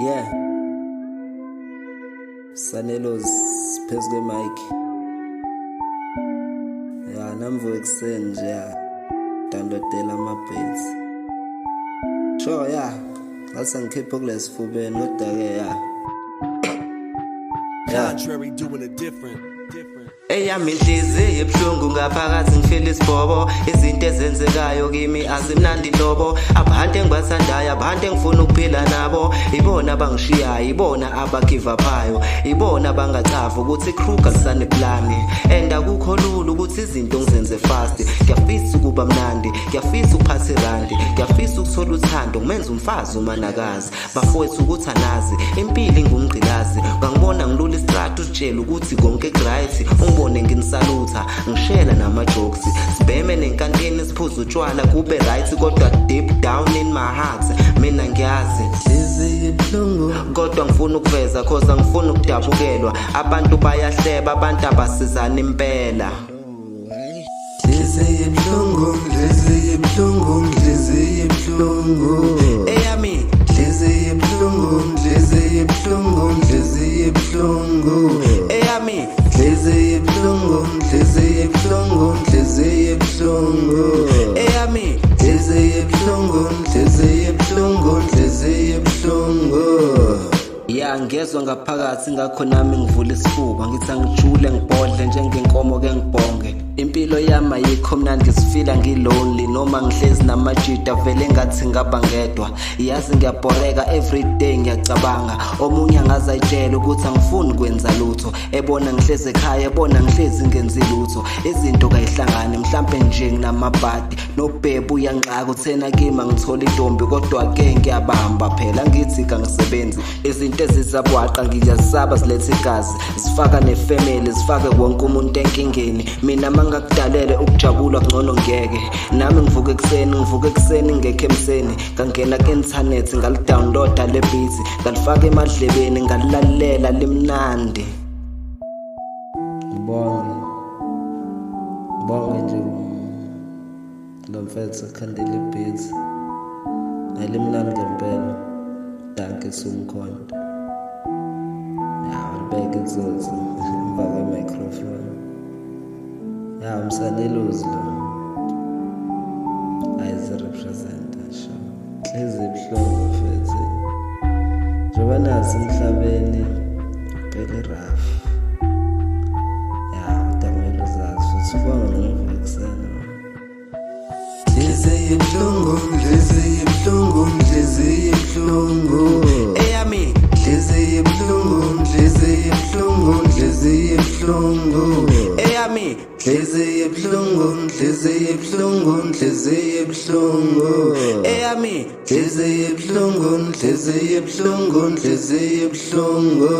Yeah. Sanelos phezu kwe-mic. Ya namvuka ekuseni nje ya. Downloadela ama-beats. Sure yeah. Ngase ngikhiphe kulesifubeni kodwa ke ya. Yeah. Contrary, doing it different. Different. Eyami inhliziyo ibuhlungu ngaphakathi ngifeel isibhobo. Izinto ezenzekayo kimi azimnandi nhlobo. Abantu engibathandayo, abantu engifuna ukuphila nabo, ibona abangishiyayo, ibona abagive upayo, ibona abangachavi ukuthi iKruger lisaneplani. And akukho lula ukuthi izinto ngizenze fast. Ngiyafisa ukuba mnandi, ngiyafisa ukuphatha irandi, ngiyafisa ukuthola uthando, ngimenze umfazi umanakazi. Bafowethu, ukuthi anazi impilo ingumgqilazi. Ngangibona ngilula istrati, uzitshela ukuthi konke right, ungibone nginisalutha, ngishela nama-jokes, sibheme nenkantini, siphuze utshwala, kube right, kodwa deep down in my heart mina ngiyazi Inhliziyo ibuhlungu. Kodwa ngifuna ukuveza 'cause angifuni ukudabukelwa. Abantu bayahleba, abantu abasizana impela. Inhliziyo ibuhlungu, inhliziyo ibuhlungu, inhliziyo ibuhlungu. Eyami Inhliziyo ibuhlungu, inhliziyo ibuhlungu, inhliziyo ibuhlungu. Eyami Inhliziyo ibuhlungu, inhliziyo ibuhlungu, inhliziyo ibuhlungu. Eyami Inhliziyo ibuhlungu, inhliziyo ibuhlungu, inhliziyo ibuhlungu. Ya, ngezwa ngaphakathi, ngakho nami ngivula isifuba, ngithi angijule, ngibhodle njengenkomo ke, ngibhonge. Impilo yami ayikho mnandi, ngizifila ngilonely noma ngihlezi namajita, vele ngathi ngaba ngedwa. Yazi ngiyabhoreka everyday, ngiyacabanga omunye angaze ayitshele ukuthi angifuni kwenza lutho, ebona ngihlezi ekhaya, ebona ngihlezi ngenzi lutho. Izinto kayihlangani, mhlampe nje nginamabhadi nobhebu uyangixaka, uthena kimi angithola intombi, kodwa-ke ngiyabamba phela, ngithi kangisebenzi. Izinto ezizabwaqa ngiyazisaba, ziletha igazi, zifaka nefamily, zifake wonke umuntu enkingeni. Mina mangakudalele ukujabula, kungcono ngeke nami ngivuke ekuseni, ngivuke ekuseni ngekho emseni. Ngangena ku-inthanethi, ngalidownloada le beat, ngalifaka emadlebeni, ngalilalela, limnandi. Ngibonge, ngibonge nje lo mfethu akhandela i-beat, alimnandi ngempela. Dankie Sumkhonto. Ya, ulibeke izothi emva kwe-microphone. Ya, umsaneluzi lo ayizi-representa. Sure, inhliziyo ibuhlungu mfethu, njengoba nazi emhlabeni impela i-rough. Ya, kodwa kumele uzazi futhi ubonge ngemuva ekuseni. Inhliziyo ibuhlungu, inhliziyo ibuhlungu, inhliziyo ibuhlungu. Eyami Inhliziyo ibuhlungu, inhliziyo ibuhlungu, inhliziyo ibuhlungu. Eyami Inhliziyo ibuhlungu, inhliziyo ibuhlungu, inhliziyo ibuhlungu. Eyami Inhliziyo ibuhlungu, inhliziyo ibuhlungu, inhliziyo ibuhlungu.